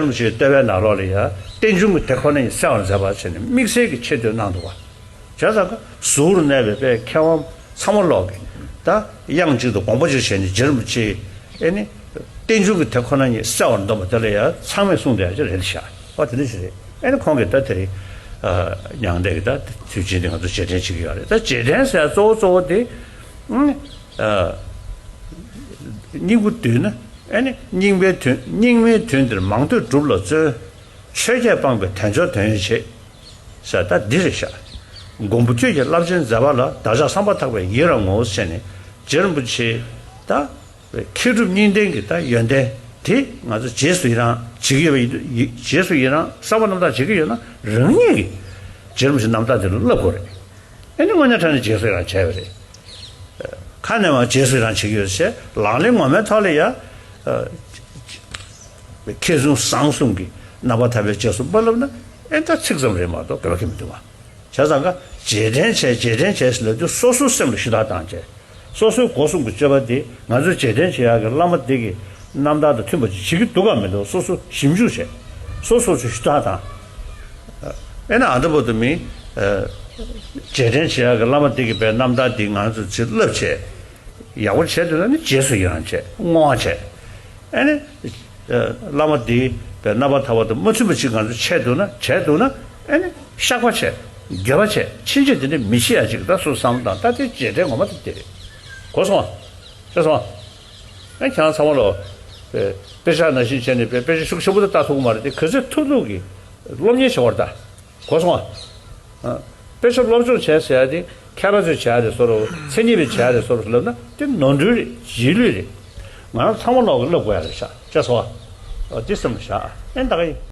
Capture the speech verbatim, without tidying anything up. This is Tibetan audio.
རིན་པོ་ཆེའི་བསྟོད་པའི་ནང་ལོགས་ལ་ཡང་རྟེན་འབྱུང་གི་དེ་ཁོ་ན་ཉིད་གསལ་བར་མཛད་པ་བྱས་ནས་དམིགས་བསལ་གྱི་ཆེ་བསྟོད་གནང་འདུག་བ། བྱས་ཙང་ཀ་གཟུགས་རུ་གནས་པའི་དཔལ་མཁས་དབང་ཚང་མ་ལོག་གི་ད་དབྱངས་གཅིག་ཏུ་དགོངས་པ་གཅིག་བྱས་ནས་རྗེ་རིན་པོ་ཆེ་ཨེ་ནི་རྟེན་འབྱུང་གི་དེ་ཁོ་ན་ཉིད་གསལ་བར་འདོམས་པ་དེ་ལ་ཡང་ཚང་མས་གསུངས་བསྡད་ཡ་ཅིག་རེད་ཤག་ཨོ་དེ་འདྲ་ཞིག་རེད། ཨེ་ནི་ཁོང་གིས་ད་དེ་རིང་མྱང་འདས་ཀྱི་ད་དུས་ཆེན་དེ་ང་ཚོ་རྗེས་དྲན་བྱེད་ཀྱི་ཡོད་རེད། ད་རྗེས་དྲན་ཟེར་གཙོ་བོ་གཙོ་བོ་དེ་སྙིང་པོ་བསྡུས་ན། ཨེ་ནི་སྙིང་པའི་དོན་སྙིང་མའི་དོན་འདིར་མང་ཐོས་སྒྲུབ་ལ་བརྩོན། ཆོས་བརྒྱད་སྤངས་པའི་དལ་འབྱོར་དོན་ཡོད་བྱེད། ཟེར་ད་འདི་རེད་ཤག་མགོན་པོ་ཁྱོད་ཀྱི་རླབས་ཆེན་མཛད་པ་ལ། བདག་ཅག་བསམ་པ་ཐག་པས་ཡི་རང་ངོ་། ཟེར་ནས་རྗེ་རིན་པོ་ཆེ་ད་མཁས་གྲུབ་གཉིས་ལྡན་གྱི་ད་ཡོན་ཏན་དེ་ང་ཚོ་རྗེས་སུ་ཡི་རང་བྱེད་ཀྱི་ཡོད་པ་ཡིན་དུས། རྗེས་སུ་ཡི་རང་བསམ་པ་རྣམ་དག་བྱེད་ཀྱི་ཡོད་ན་རང་ཉིད་ཀྱིས་རྗེ་རིན་པོ་ཆེ་རྣམ་དག་དེ་ལ་བསླབ་དགོས་རེད། ཨེ་ནི་དངོས་གནས་དྲང་གནས་རྗེས་སུ་ཡི་རང་བྱས་པ་རེད། ཁ་ནས་མར་རྗེས་སུ་ཡི་རང་བྱེད་ཀྱི་ཡོད་ཟེར་ལག་ལེན་ངོ་མའི་ཐོག་ལ་ཡ། མཁས་བཙུན་བཟང་གསུམ་གྱི་རྣམ་པར་ཐར་པའི་རྗེས་སུ་མ་བསླབ་ན་ཨེ་ད་ཚིག་ཙམ་རེད་མ་གཏོགས་དགོས་པ་གང་ཡང་མི་འདུག་བ། བྱས་ཙང་ཀ་རྗེས་དྲན་བྱས་རྗེས་དྲན་བྱས་ཟེར་ལབ་དུས་སོ་སོའི་སེམས་ལ་ཞུ་དག་བཏང་བྱས། སོ་སོའི་སྒོ་གསུམ་གྱི་སྤྱོད་པ་འདི་ང་ཚོས་རྗེས་དྲན་བྱེད་ཡག་གི་བླ་མ་འདི་གི་རྣམ་ཐར་དང་མཐུན་པ་ཅིག་བྱེད་ཀྱི་འདུག་གམ་མི་འདུག་སོ་སོ་ཞིབ་འཇུག་བྱས། སོ་སོ་ཚོས་ཞུ་དག་དང་། ཨེ་ན་ཨ་འདྲ་པོ་དུ་མི། རྗེས་དྲན་བྱེད་ཡག་གི་བླ་མ་འདི་གི་པའི་རྣམ་ཐར་འདི་ང་ཚོས་ཅིག་བསླབ་བྱས། ཡག་པོ་བྱས་འདུག་ན་ནི་རྗེས་སུ་ཡི་རང་བྱས་བསྔོ་བ་བྱས། ཨེ་ནི། བླ་མ་འདིའི་པའི་རྣམ་པར་ཐར་པ་དང་མ་མཐུན་པ་ཅིག་ང་ཚོས་བྱས་འདུག་ན་བྱས་འདུག་ན་ཨེ་ནི་བཤགས་པ་བྱས། འགྱོད་པ་བྱས། ཕྱིན་ཆད་དེ་འདྲ་མི་བྱེད་ཡ་ཅིག་ད་སོ་བསམ་བློ་བཏང་། ད་དེ་རྗེས་དྲན་ངོ་མ་དེ་དེ་རེད། གོ་སོང་ཨ། ཤེས་སོང་ཨ། ཨེ་ཁྱེད་རང་ཚང་མ་ལོ། དཔེ་ཆ་ནང་བཞིན་བྱས་ནས་དཔེ་དཔེ་ཆ་ཤུགས་ཆེན་པོ་དེ་ལྟ་ཐུབ་ཀྱི་མ་རེད་དེ། ག་ཚོད་ཐུབ་ཐུབ་ཀྱིས་སློབ་གཉེར་བྱེད་པར་ལྟ། གོ་སོང་ཨ། དཔེ་ཆ་སློབ་སྦྱོང་བྱས་ཟེར་ཡ་དེ་མཁས་པ་ཚོས་བྱས་ཡ་རེད་བཟོ་རོགས། མཚན་ཉིད་པས་བྱས་ཡ་རེད་བཟོ་རོགས་ལབ་ན་དེ་ནོར་འཁྲུལ་རེད། རྗེས་ལུས་རེད། ང་རང་ཚང་མ་ལོག་གི་བསླབ་དགོས་ཡ་རེད་ཤག་ཤེས་སོང་ཨ། འདི་སེམས་ལ་བཞག་ཨ། ཨེ་ད་ག་ཡིན།